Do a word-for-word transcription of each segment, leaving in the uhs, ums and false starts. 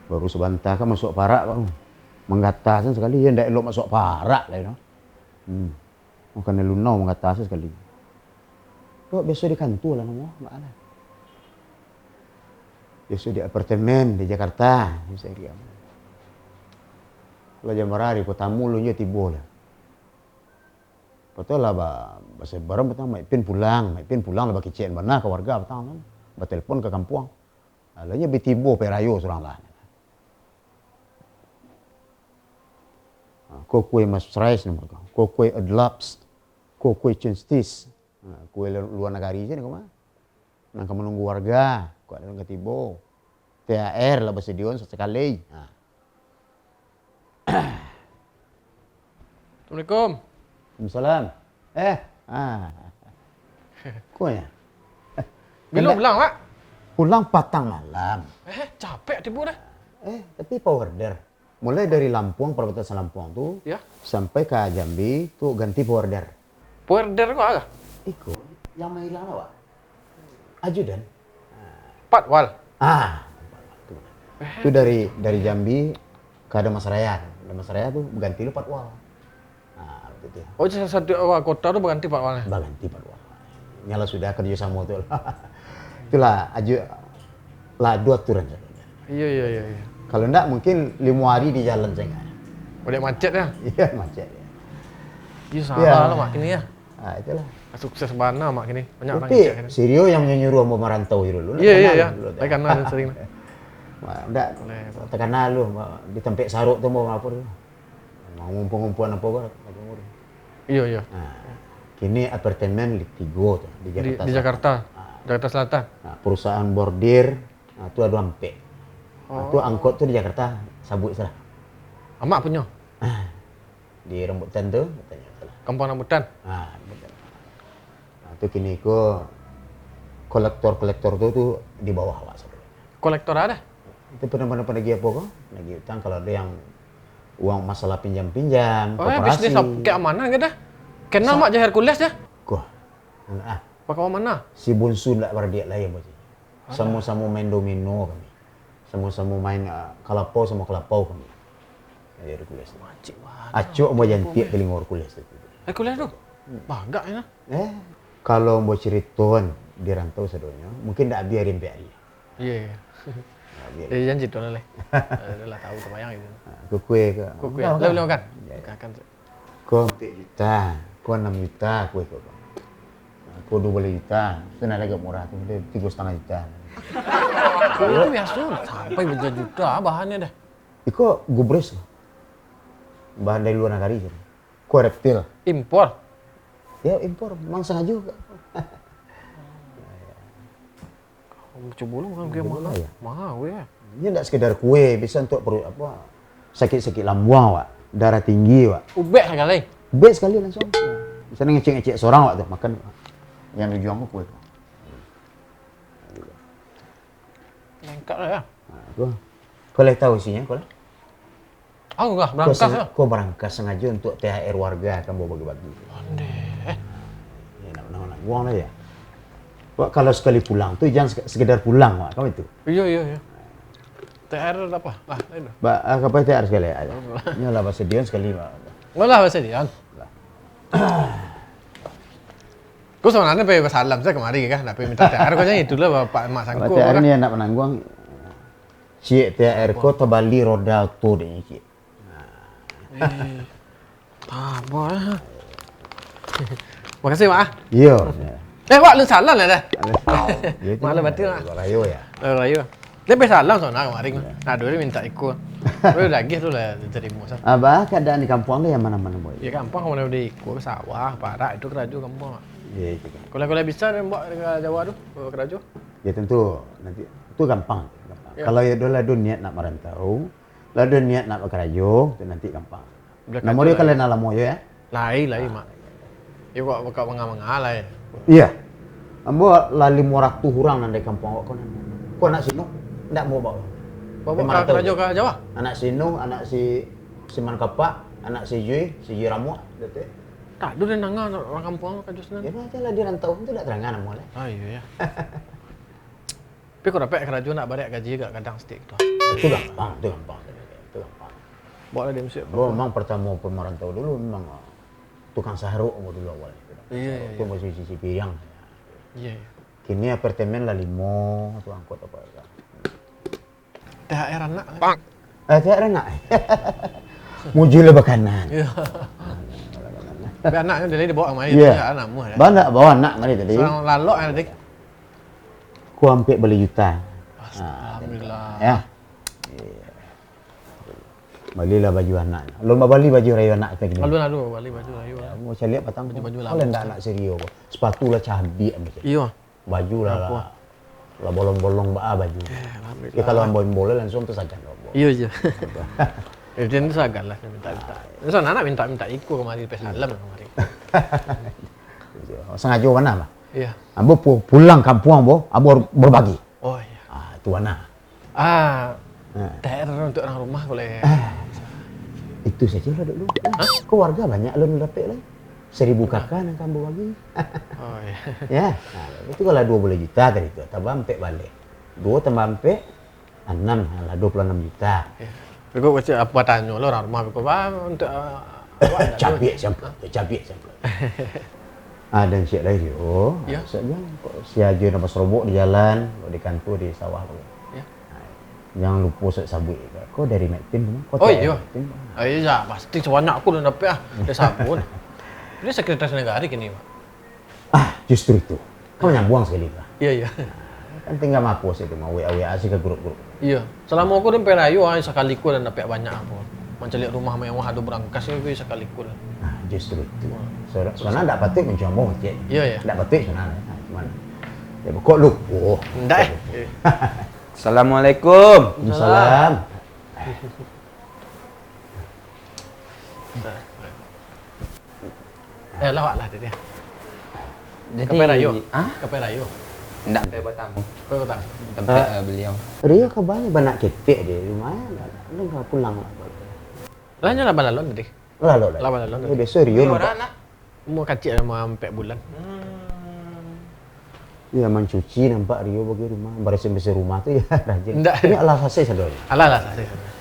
Baru sabanta kan masuak parak, Pak. Manggata sajo sakali, yo ndak elok masuak parak lai, no. Hmm. Makan lunau manggata sajo sakali. Kok biaso di kantua lah, no, Mak, lah. Biaso di apartemen di Jakarta, biaso di. Lah jam bara hari ko tamu lu nyo tibo lah. Patang lah ba-, basabaran patang, Mak Ipin pulang, Mak Ipin pulang lah bakecekan bana ka warga patang tu. Batelepon ka kampuang. Alonyo bi tibo pek rayo surang lah. Ha, ko kue mas rice nomor ko. Ko kue adlaps, ko kue censtis. Ha, kue lu-, lua nagari se ni ko mah. Nan ka manunggu warga, ko ado nan ka tibo. T H R lah basadion sasekali. Ha. Assalamualaikum. Waalaikumsalam. Eh, ah. Ko nyo? Bilo pulang, Pak? Pulang patang malam. Eh, capek tibo dah. Eh, tapi power order. Mulai dari Lampuang, perbatasan Lampuang tu, ya, sampai ka Jambi tu ganti power order. Power order ko apo? Iko, yang mailang awak. Ajudan. Patwal. Ah, tu. Eh. Tu dari, dari Jambi ka Dharmasraya. Dharmasraya tu baganti lu Patwal. Ah, begitu. Oh, sa-, satu, oh, kota tu baganti patwalnyo? Baganti patwal. Nyo lah sudah karajo samo tu lah. Itulah, aju, lah ado aturan. Iyo, iyo, iyo, iyo. Kalau ndak, mungkin limo hari di jalan sajo. Udah macet ya? Iyo, macet. Iyo, salah lah, Mak, kini ya. Ah, itulah. Sukses bana, Mak, kini. Banyak urang ngecek kini. Tapi si Rio yang nyuruah ambo marantau dulu. Iyo, iyo, iyo. Lah kenal dan sering. Mak, ndak takana lu, Mak, di tampek saruak tu, Mak, apo tu? Mangumpuang-ngumpuang apo ko? Iyo, iyo. Nah, kini apartemen di tigo tu, di Jakarta Selatan. Di, di Jakarta. Ah. Jakarta Selatan. Nah, perusahaan bordir, nah, tu ado ampek. Nah, tu angkot tu di Jakarta, sabuik salah. Amak punyo? Ah, di Rambutan tu, tanyo salah. Kampung Rambutan? Ah, Rambutan. Nah, tu kini ko kolektor-kolektor tu, tu di bawah awak sajo. Kolektor apo? Itu pernah, pernah, pernah nagih apo ko? Nagih utang kalau ado yang uang masalah pinjam-pinjam, oh, koperasi. Bisnis ap-, kayak mana gitu? Kenal sa- Mak jo Hercules ya? Ko. Ah. Pakawan mana? Si Bonsu ndak baradiak lai, Bos. Alah. Samo-samo main domino kami. Samo-samo main, ah, kalapau samo kalapau kami. Iyo, Hercules. Acok ambo jantiak talingo Hercules tu. Hercules tu? Hmm. Bagak ya. Eh, kalau ambo caritoan di rantau sadonyo, mungkin ndak abih ari ampek ari. Iyo, iyo. Ndak abih. Jadi janji tu lah, leh. Eh, lah tahu, tabayang gitu. Ah, kukue ke? Kukue. Lah, boleh makan? Iyo. Makan, makan. Ko ampek juta, ko anam juta, kue ko. Ko duo baleh juta, tu nan agak murah tu, tigo satangah juta. Kue tu biaso, sampai bajuta-juta bahannyo dah. Iko gubris. Bahan dari luar nagari. Kue reptil. Impor? Yo, impor. Memang sangajo. Cubo lu makan kue mahal. Mahal, yo. Inyo ndak sekedar kue, bisa untuk perut, apo, sakik-sakik lambuang, Wak. Darah tinggi, Wak. Ubek sakali. Ubek sakali langsuang. Misalnyo ngecek-ngecek surang, Wak, tu, makan. Yang tujuan ko kue. Lengkap lah, yo. Nah, tu. Ko lah tahu isinyo, ko lah. Alah, barangkas lah. Ko barangkas sangajo untuak T H R warga kan, ambo bagi-bagi. Ondeh. Yo, nak, nak, nak buang lah yo. Wak, kalau sakali pulang tu, jan sek-, sekedar pulang, Wak, kan itu. Iyo, iyo, iyo. T H R apo? Lah, lain dah. Ba, ah, apo T H R sakali ajo? Nyo lah basadion sakali, Wak. Nyo lah basadion. Lah. Ko sabananyo pai basalam sajo kamari kan, ndak pai minta T H R, ko jan itulah Bapak Mak Sangko. T H R ni anak panangguang. Ciek T H R ko tabali roda oto dek nyo, ciek. Eh, tabah lah. Makasih, Mak, ah. Iyo, yo. Eh, Wak, lu salam lah dah. Mak, lu batin lah. Rayo yo. Rayo. Dia pai salam sono kamari. Iyo. Aduh, dia minta iko. Udah lagi tu lah diterima, San. Abah, keadaan di kampuang tu yang mana-mana, Boy? Ya, kampuang mana udah iko, sawah, parak, itu karajo kampuang, Mak. Iyo, itu kan. Kalau, kalau bisa, dia bawa ke Jawa tu, bawa karajo. Ya, tentu. Nanti, itu gampang. Gampang. Iyo. Kalau ya, dah lah, ado niat nak marantau, lah ado niat nak bakarajo, tu nanti gampang. Namo dia kalau nak lamo yo, yo? Lai, lai, Mak. Yo, kok bakak manga-manga lai. Iyo. Ambo lah limo ratuih urang nan dari kampuang awak ko nan. Ko anak si Nuh, ndak ambo bawa. Bawa ka karajo ka Jawa? Anak si Nuh, anak si Siman Kapak, anak si Jui, si Jui Ramuak, gitu. Tak ado den danga urang kampuang karajo sinan. Yo, lah di rantau tu ndak tadangan namo lai. Ah, iyo, yo. Tapi kok dapek karajo nak barek gaji agak gadang saketek gitu. Itu gampang, itu gampang. Itu gampang. Bawa lah dia mesti. Memang pertama pemerantau dulu memang, ah, tukang saruk dulu awal. Iya, iya, iya. Itu masih cuci piring. Iya, iya. Kini apartemen lah limo, tu angkot apa. T H R anak. Eh, T H R anak. Muji lah bakanan. Iya. Tapi anaknya dari dibawa kemari, iya, anak muah ya. Banyak bawa anak kemari tadi. Seorang lalok ya tadi. Ku ampek baleh juta. Alhamdulillah. Ah, ya. Iya. Balilah baju anak. Lun babali baju rayo anak tadi. Alun, alun, bali baju rayo. Ya, mau caliak patang. Baju-baju lama. Kalau ndak anak serio ko. Sepatu lah cabiak macam. Iya. Baju lah, lah, lah bolong-bolong baa baju. Eh, alhamdulillah. Ya, kalau ambo imbau lah langsung tu sagan ambo. Iya, iya. Itu sagan lah, minta-minta. Terus anak minta-minta iko kemari, pas salam kemari. Iya. Sengaja mana lah? Iya. Ambo pu-, pulang kampung ambo, ambo berbagi. Oh, iya. Ah, itu mana? Ah, T H R untuk orang rumah boleh. Ah, itu saja lah dulu. Hah? Keluarga banyak lo dapek lah. Seribu K K nan ka ambo bagi. Oh, iya. Ya, nah, itu kalau dua puluh juta tadi tu, tambah ampek baleh. Dua tambah ampek, anam, alah, dua puluh anam juta. Iya. Kok kecil apa tanyo lo orang rumah kok, Bang, untuk, ah, awak ndak tahu. Cabiak siapa? Cabiak siapa? Ah, dan siap lai yo. Iya. Maksudnya, kok si Ajo nak baserobok di jalan, kok di kantor, di sawah tu. Iya. Nah, jangan lupa sa-, sabuik. Kau dari Mektin tu, kau. Oh, iya. Mektin. Ah, iya, pasti sebanyak aku dah dapek ah. Dia sabun. Dia sekretaris negara kini, Pak. Ah, justru itu. Kau nyambung sekali lah. Iya, iya. Kan tinggal mapo sih tu, mau W A, W A sih ke grup-grup. Iya. Selama aku di Perayu, ah, sekali ku dah dapek banyak apa. Mancaliak rumah mewah, ado berangkas, ya, gue sekali ku dah. Nah, justru itu. Wah. Soalnya, soalnya ndak patut mencombong, cek. Iya, iya. Ndak patut sebenarnya. Nah, cuman, ya, kok lupa. Ndak, eh. Assalamualaikum. Waalaikumsalam. Eh, lawak lah tadi. Jadi, ka Perayu? Hah? Ka Perayu? Ndak, sampai batamu. Sampai batamu? Tempat, ah, eh, beliau. Rio ka baliak banyak ketek deh, lumayan lah. Lu nggak pulang lah. Lah, nyo lah balalon tadi. Lah, lo lah. Lah, balalon tadi. Biaso Rio nampak. Orang anak? Umur kacik lah, umur ampek bulan. Hmm. Ya, mancuci nampak Rio bagi rumah, barasih-barasih rumah tu ya rajin. Ndak. Ini alah sasih sadonyo. Alah, alah sasih sadonyo.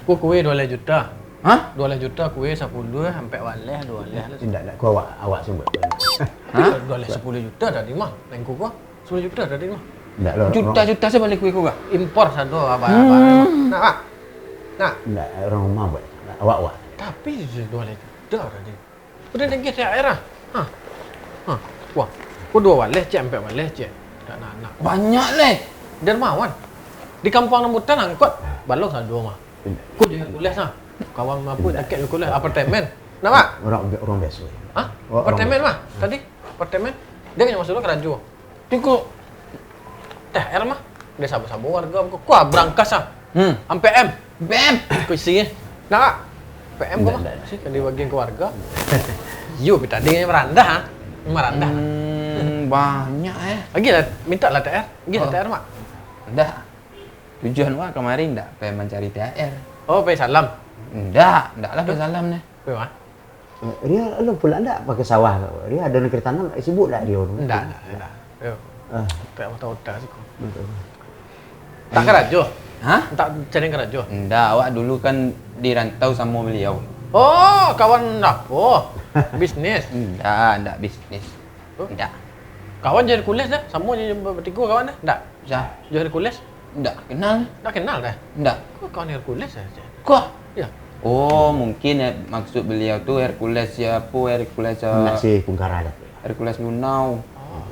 Ku kue dua baleh juta. Hah? Dua baleh juta kue sapuluah, ampek baleh, dua baleh lah. Ndak, ndak, ku awak, awak sih buat. Hah? Dua baleh sapuluah juta tadi mah, neng ku ko. Sapuluah juta tadi mah. Ndak, lo, juta-juta sih bali kue ku, Kak. Impor sado, abah, abah. Hmm. Nak, Pak? Nak? Ndak, orang rumah buat. Awak, awak. Tapi dua baleh juta tadi. Udah nagih T H R ah. Ha. Ha. Wah, ko dua baleh, cek, ampek baleh, cek. Dak nak, nak. Banyak leh. Dermawan. Di Kampuang Rambutan angkot, balong sado mah. Ko di Hercules ah. Kawan apo, dakek Hercules, apartemen. Nak, Mak? Orang, orang biasa. Hah? Orang apartemen biasa mah? Tadi? Apartemen? Dia kan masuk karajo. Tiko. T H R mah. Dia sabo-sabo warga. Kuah berangkas ah. Hmm. Ampek M. Ampek M. Ku isi eh. Nak, Pak? Ampek M ko mah. Ndak, ndak. Sih, kan di bagian keluarga. Yo, kita ada yang merandah ah. Merandah. Hmm, banyak eh. Lagi lah, minta lah T H R. Lagi lah T H R, Mak. Ndak. Tujuan wak kemarin ndak pai mancari T H R. Oh, pai salam? Ndak, ndak lah pai salam neh. Pai ma? Eh, Rio, lu pulak ndak pakai sawah tu? Rio ado negeri tanam, sibuk ndak Rio tu? Ndak, ndak, ndak. Yo. Ah. Tak otak-otak sih kok. Betul. Tak karajo? Hah? Tak cari karajo? Ndak, awak dulu kan di rantau samo beliau. Oh, kawan apo? Bisnis? Ndak, ndak bisnis. Huh? Ndak. Kawan jo Hercules dah? Samo jo bertigo kawan dah? Ndak? Sia? Jo Hercules? Ndak kenal. Ndak kenal dah? Ndak. Kok kawan Hercules aja? Kok? Ya. Oh, mungkin ya, maksud beliau tu Hercules ya, apo Hercules, eh, ndak sih, Pungkara dah. Hercules Lunau. Oh.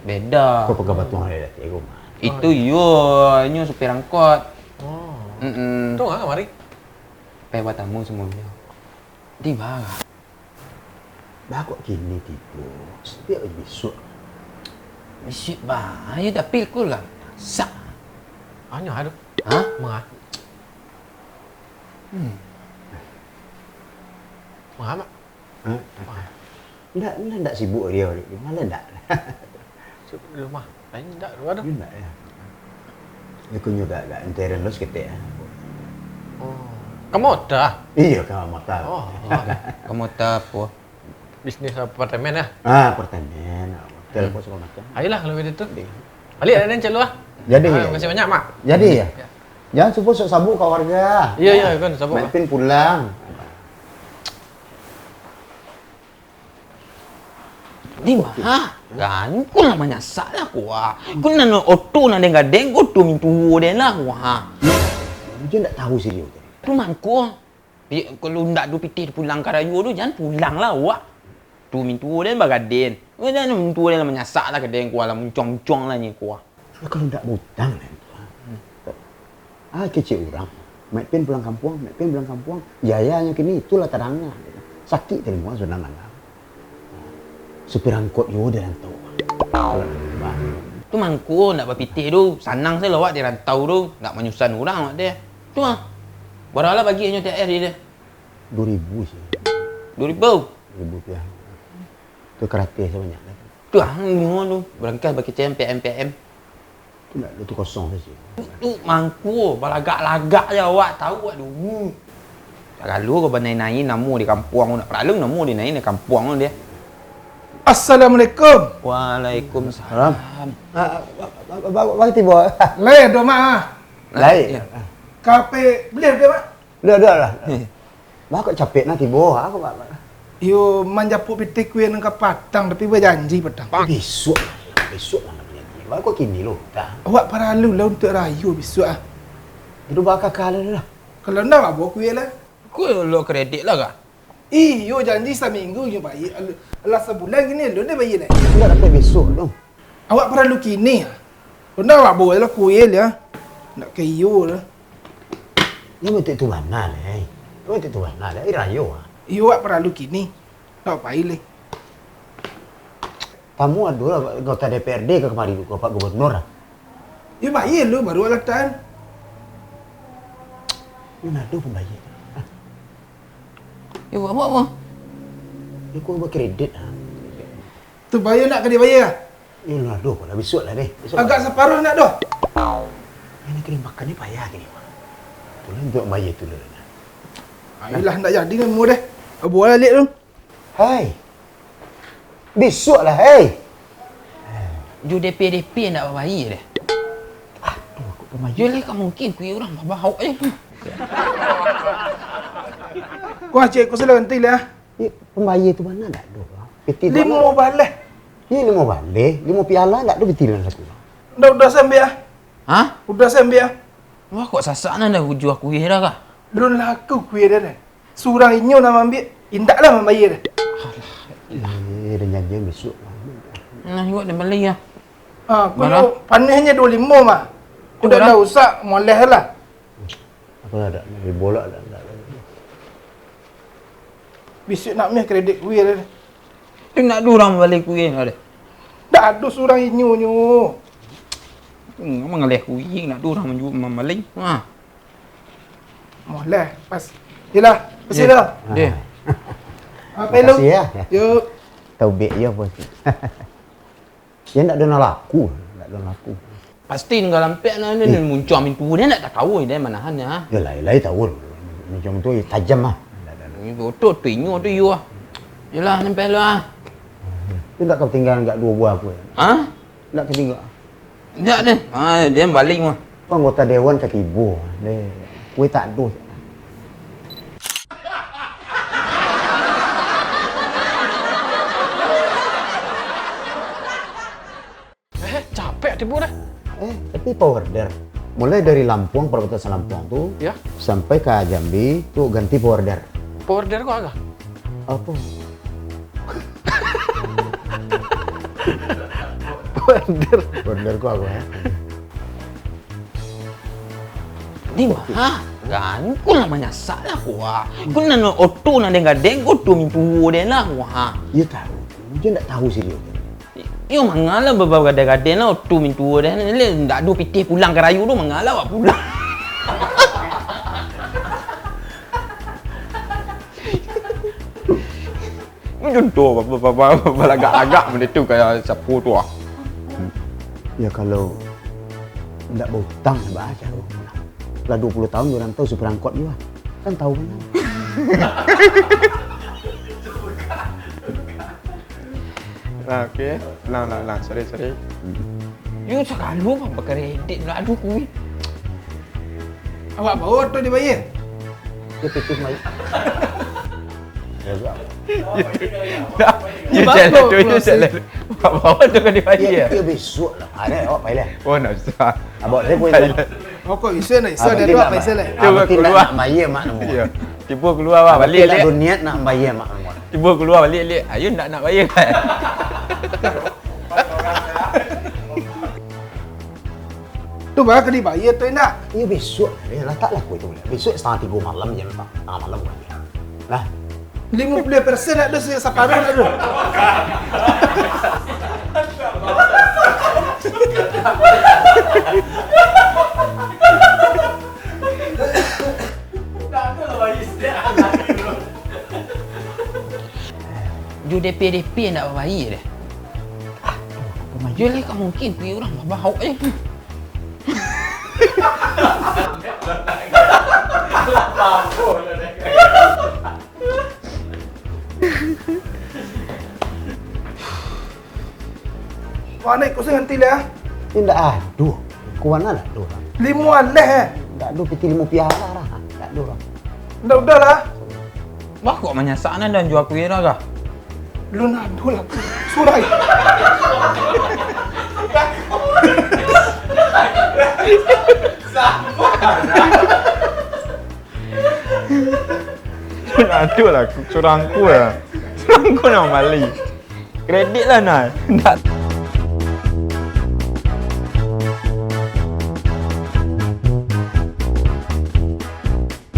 Beda. Kok pegang batuang ada dah, ya, gua mah. Itu yo, nyo supir angkot. Oh. Mm-mm. Tu ngah kamari? Pai batamu samo beliau. Di mana? Bah, kok kini tibo? Setiap hari bisuak. Bisuak bah, ayo tapi ko lah masak. Anyo ado. Hah? Manga? Hmm. Manga, Mak? Hah? Manga? Ndak, ndak, ndak sibuk Rio, malah ndak. Sibuk di rumah. Lain ndak, ado. Ndak, ya. Aku nyo agak, agak intern lo saketek, ya. Oh. Ka Mota? Iyo, ka Mota. Oh, oh. Ka Mota apo? Bisnis apartemen, ya? Ah, apartemen, hotel, hmm, apo segala macam. Ayolah, kalau begitu. Iya. Baliak lah, Den, calo ah. Jadi, ah, ya, makasih banyak, Mak. Jadi, ya? Ya. Jan supayo sok sabuik ka warga. Iya, iya, kan, sabuik lah. Mak Ipin pulang. Di ma? Kan, ko lah manyasak lah ko, ah. Ko nan oto nan den gadeng, ko tu mintuo den lah ko, ah. Jan ndak tahu sih dia. Tu mangko. Pi-, kalau ndak ado pitih pulang ka rayo tu, jan pulang lah awak. Tu mintuo den bagadeng. Jan mintuo den lah manyasak lah gadeng ko, alah muncuang-muncuang lah nyo ko. Yo, kalau ndak bautang, Nen. Ah, kecek urang. Mak Ipin pulang kampuang, Mak Ipin pulang kampuang. Jayanyo kini, itulah tadanga. Sakik talingo sudah nangah. Supir angkot juo di rantau. Kalau ndak, Tu mangko ndak bapitih tu, sanang sajo awak di rantau tu, ndak manyusahkan urang awak deh. Tu ah. Bara lah bagi nyo T H R deh. Duo ribu sih. Duo ribu? Duo ribu rupiah. Tu karate sabanyak lah. Tu ah, nyo tu, barangkali bakecek P M P M. Tu ndak ado tu kosong sajo. Tu, tu mangko, balagak-lagak je awak, tahu awak dulu. Kalau ko banai-nai namo di kampuang, nak paralu namo di nai di kampuang tu dia. Assalamualaikum. Waalaikumsalam. Ah, ba-, ba-, ba-, ba-, bagi tibo. Lai ado mak ah. Lai. Iya. Kape beli ado mak? Dah, dah lah. Bah, kok capek nah tibo, ha, kok, bah, bah. Iyo, manjapuik pitih kuih nan ka patang, tapi bajanji patang. Bisuak lah, bisuak lah nak bajanji. Bah, kok kini lo, dah. Awak paralu lah untuak rayo bisuak, ah. Itu bakal kalah lah. Kalau ndak, bah, bawa kuih lah. Ko lo kredit lah, kah? Iyo, janji saminggu nyo bayia. Al-, alah sabulan kini, lo ndak bayia lai. Ndak dapek bisuak tu. Awak paralu kini, ah. Ndak, awak bawa lah kuih, ah. Ndak ka iyo lah. Nyo mintak tu bana, lai. Nyo mintak tu bana, lai. Rayo, ah. Iyo, awak paralu kini. Ndak pai lai. Tamu ado lah anggota D P R D ka kamari tu, ka Pak Gubernur, ah. Yo, bayia lu, baru alatan. Yo, nado pambayia. Ah. Yo, buek apo, apo? Yo, ko bakredit, ah. Tu bayia nak ka dibayia? Yo, nado ko lah, bisuak lah deh. Bisuak Agak lah. Saparuah nak doh. Yo, nak ka dimakan ni payah kini, Mak. Tu lah untuak bayia tu lah. Ayolah, ndak jadi namo deh. Abuah lah liak tu. Hai. Bisuak lah, hai. Jo D P D P ndak babayia deh. Aduh, kok pambayia? Yo, lai ka mungkin kuih urang babaok je. Ko acik, ko sila ganti lah. Ni pambayia tu bana ndak ado? Piti tu Limo bana? Baleh. Ni limo baleh, limo piala ndak ado piti dalam saku. Ndak, udah sampai ah. Hah? Udah sampai ah. Wah, kok sasak nan dah ujuah kuih dah kah? Lun laku kuih dah deh. Surang inyo nan maambiak, indak lah mambayia deh. Eh, dah janjian bisuak. Nah, iwak dah bali ah. Ah, Bara? Kuyo panehnyo duo limo mah. Udah Bara? Dah usak, moleh lah. Apo lah, dak, ibo lah, dak, dak. Bisuak nak meh kredit kuih dah. Tu ndak ado urang mambali kuih ndak ado? Ndak ado surang inyo nyo. Hmm, mangaleh kuih, ndak ado urang manju-, mambali. Ha. Moleh, pas. Iyolah, pas Deh. Iyolah. Deh. Apa lu? Makasih ya. Yuk. Taubek yo, Bos. Yo ndak ado nan laku, ndak ado nan laku. Pasti tingga lampek nah, ni, Eh. Muncuang pintu dia ndak tatahu dia manahan nya. Yo lai, lai tahu. Macam tu tajam ah. Ndak ado. Ini otot tu inyo tu yo ah. Yolah, nampeh lu ah. Tu ndak ka tingga ndak duo buah kuih. Ha? Ndak ka tingga. Ndak deh. Ha, dia balik mah. Anggota dewan ka tibo. Deh. Kuih tak ado. Eh, capek tibo deh. Eh, tapi power order. Mulai dari Lampuang, perbatasan Lampuang tu, Ya. Sampai ka Jambi, tu ganti power order. Power order ko apo? Apo? Power order. Power order ko apo, eh? Di ma? Ha? Kan, ko lah manyasak lah ko, ha. Ko nan oto nan den gadeng, ko tu mintuo den lah ko, ha. Iyo tahu. Inyo ndak tahu sih dia. Iyo, manga lah ba-, ba-, gadai-gadai lah, oto mintuo den. Ndak ado pitih pulang ka rayo tu, manga lah awak pulang. Contoh, ba-, ba-, ba-, ba-, balagak-lagak benda tu, kayak siapo tu ah. Ya, kalau ndak bautang, bah, caro. Lah duo puluah tahun di rantau, supir angkot juo. Kan tahu kan? Nah, oke. Ulang, ulang, ulang. Sorry, sorry. Hmm. Yo, sagalo mah bakarajo nak, aduh, kuih. Awak bawa tu dibayar? Dia pitih mai. Ya, juga. Nah, ya, bagus, jalan tu, ya, closing. Jalan. Awak bawa tu kan dibayar? Ya, ya, besok lah. Ada, awak pai lah. Oh, nak usah. Abang, dia boleh. Pai lah. Oh, kok bisa nak, bisa. Abang, dia dia dua nak pai ma-, salah. Abang, cuba dia keluar. Nak bayar mak nama. Ya. Tibo keluar, Abang. Abang, balik, dia tak Lek. Ada niat nak bayar mak nama. Tibo keluar balik, Lek. Ayo, nak, nak bayar kan? Tu bah ka dibayar tu indak? Iyo, besok. Eh, lah tak laku itu. Besok setengah tigo malam je, Pak. Tangah malam kan. Lah. Limo puluah persen nak tu, saparuah nak tu. Jo D P D P ndak babayar deh. Yo lai, ka mungkin kuih urang babahok je. Wah, naik kursi nganti lah. Indak ado. Kuana ndak ado lah. Limo aleh, eh. Ndak ado, piti limo piah lah. Ndak ado lah. Ndak, udah lah. Bah, kok manyasak nan dan jua kuih dah kah? Lu nado lah. Surai. Nado lah, surangku lah. Surangku nak bali. Kredit lah, nah. Ndak.